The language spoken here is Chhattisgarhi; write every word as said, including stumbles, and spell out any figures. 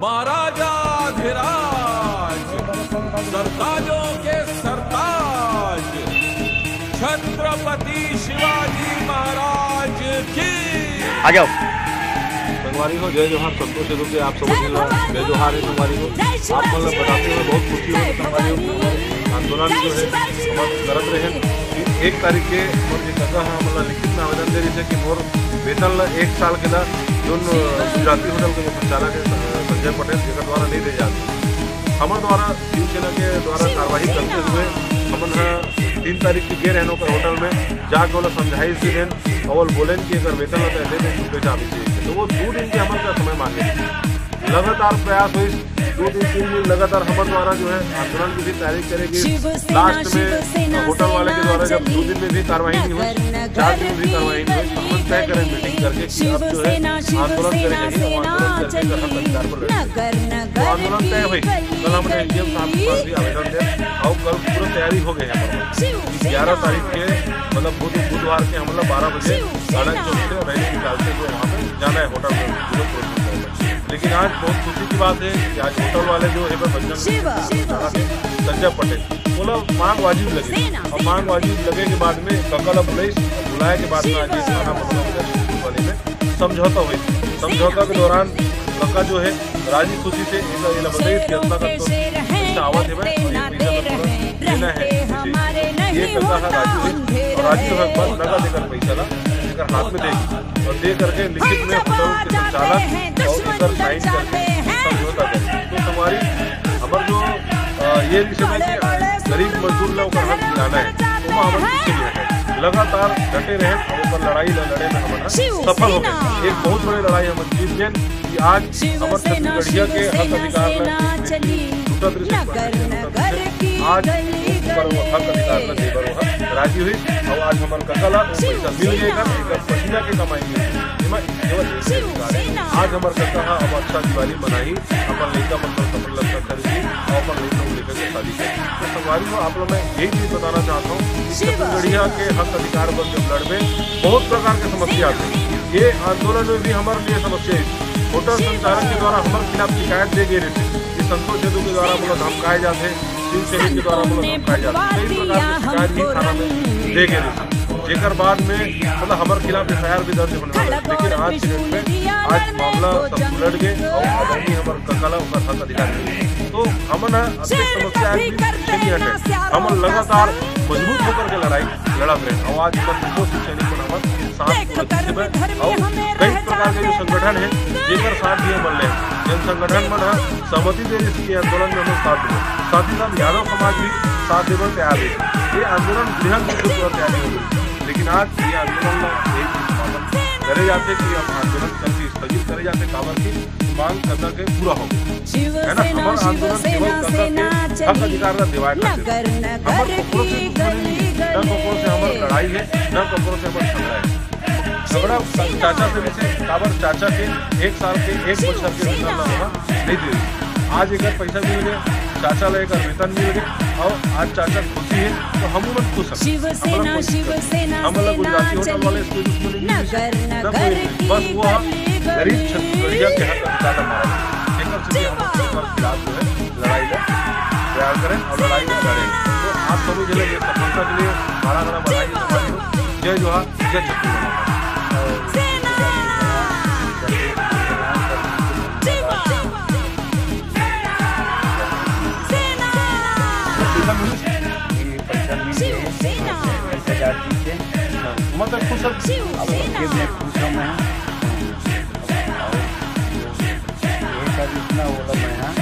महाराजाधिराज, सरताजों के सरताज, छत्रपति शिवाजी महाराज की। आ जाओ। संगवारी हो, जय जोहार। संतोष सिद्धू के आप सब झन ला जय जोहार हे। संगवारी हो, आप मन ला बताते हुए बहुत खुशी होत हे संगवारी हो, आंदोलन जो है हमन करत रहे कि एक तारीख के मोर एक कका ह हमन ला लिखित में आवेदन दे रहिस हे कि मोर वेतन ला एक साल के ला जोन गुजराती होटल के जो संचालक है संजय पटेल, जेकर द्वारा नहीं दे जात, हमर द्वारा शिवसेना के द्वारा कार्रवाई करते हुए हमन ह तीन तारीख के गे रहन ओकर होटल में, जाके ओला समझाइस भी देन और बोलेन कि अगर वेतन ला तय दे दे, तो जा भी चाहिए। तो वो दो दिन के हमन का समय मांगे। लगातार प्रयास होइस, दो दिन, तीन दिन लगातार हमर द्वारा जो है आंदोलन की भी तैयारी करे गिस। लास्ट में होटल वाले के द्वारा जब दो दिन में भी कार्रवाई नहीं हुई, चार दिन में भी कार्रवाई नहीं हुई, तो हमन तय करें मीटिंग करके कि अब जो है आंदोलन करे चाहिए, हम आंदोलन करके अगर हम अधिकार पर लड़ेंगे। तो आंदोलन तय हुई। कल हमन एसडीएम साहब के पास भी आवेदन दे और कल पूरा तैयारी हो गई है हमारे। ग्यारह तारीख के, मतलब बुध, बुधवार के हमन ला बारह बजे गार्डन चौक से रैली निकालते हुए वहाँ पे जाना है होटल में, पूरा प्रोग्राम। लेकिन आज बहुत खुशी की बात है कि आज होटल वाले जो है बजरंग संजय पटेल, बोला मांग वाजिब लगे, और मांग वाजिब लगे के बाद में कका ला बुलाइस, और बुलाए के बाद में आज ये थाना मथुरा बाजार वाले में समझौता हुई। समझौता के दौरान कका जो है राजी खुशी से एला, एला बताइस कि अतना का तो पैसा आवत है भाई, और ये पैसा तो पूरा देना है इसे। ये कका ह राजी हुई और राजी होए के बाद नगद एकर पैसा ला एकर हाथ में दे और दे करके लिखित में होटल के संचालक और एकर साइन करके समझौता करे। तो संगवारी, हमर जो, अ, ये रिश्ते में कि गरीब मजदूर ला ओकर हक दिलाना है, ओमा हमन पीछे नहीं हटे। लगातार डटे रहे और ओकर लड़ाई ल-, लड़े में हमन ह सफल हो गए। एक बहुत बड़ी लड़ाई हमन जीत गए कि आज हमर छत्तीसगढ़िया के हक अधिकार ल लूटत रहिस, आज ओकर हक अधिकार ल देबर ओह राजी हुई। और आज हमर कका ला वो पैसा मिल गए, एकर, एकर पसीना के कमाई मिल गई। एमा केवल एक अधिकार है। आज हमर कका ह अब अच्छा दिवाली मनाही, अपन लइका मन बर कपड़ा लत्ता खरीदी और अपन लइका को लेकर के शादी करी। तो संगवारी हो, आप लोग मैं यही चीज बताना चाहता हूँ कि छत्तीसगढ़िया के हक अधिकार पर जब लड़बे, बहुत प्रकार के समस्या आते हैं। ये आंदोलन में भी हमारे लिए समस्या है। होटल संचालक के द्वारा हमारे खिलाफ शिकायत दे गए रहे कि संतोष सिद्धू के द्वारा मोला धमकाए जाते, शिव सैनिक के द्वारा मोला धमकाए जाते, कई प्रकार के शिकायत भी थाना में दे गए रहे। जेकर बाद में मतलब हमारे खिलाफ एफआईआर भी दर्ज होने वाला है, लेकिन आज के डेट में आज मामला सब उलट गए और आदरणीय हमारे कका ला ओकर हक अधिकार मिल गए। तो हमन ह अतेक समस्या आज भी पीछे नहीं हटे। हमन लगातार मजबूत होकर के लड़ाई लड़त रहे और आज हमर दूसरो शिव सैनिक मन हमर साथ पूरा देश में और कई प्रकार के जो संगठन है, जेकर साथ भी हमन ले, जन संगठन मन ह सहमति दे रहिस कि आंदोलन में हमन साथ देबो। साथ ही साथ यादव समाज भी साथ देबर तैयार है। ये आंदोलन बृहद रूप से पूरा तैयारी हो गई, लेकिन आज ये आंदोलन ला यही चीज पालन करे जाते कि अब आंदोलन कल भी स्थगित करे जाते, काबर की मांग कका के पूरा हो गई है ना। हमारा आंदोलन केवल कका के हक अधिकार ला दिवाए खातिर, हमर ककरो से दुश्मनी नहीं, न ककरो से हमर लड़ाई है, न ककरो से हमर झगड़ा है। झगड़ा चाचा से भी से, काबर चाचा के एक साल के, एक बछर के वेतन ला ओहा नहीं दे रही। आज एकर पैसा मिल गए, चाचा ला एकर वेतन मिल गए और आज चाचा खुशी है, तो हम मन खुश हैं। हमला कोई दिक्कत नहीं। हमला गुजराती होटल वाले से कोई दुश्मनी नहीं है, न कोई नहीं। बस वो हम गरीब छत्तीसगढ़िया के हक अधिकार ला मारा है। एकर से हम ओकर खिलाफ जो है लड़ाई ला तैयार करें और लड़ाई ला लड़ें। तो आप सभी जने ये सफलता के लिए गाड़ा गाड़ा बधाई हो। जय जोहार, जय छत्तीसगढ़। ये पैसा मिल गया, पैंतीस हजार की से। मतलब खुश अब ये मैं खुश हूँ मैं। ये सब इतना वो लोग मैं, हाँ।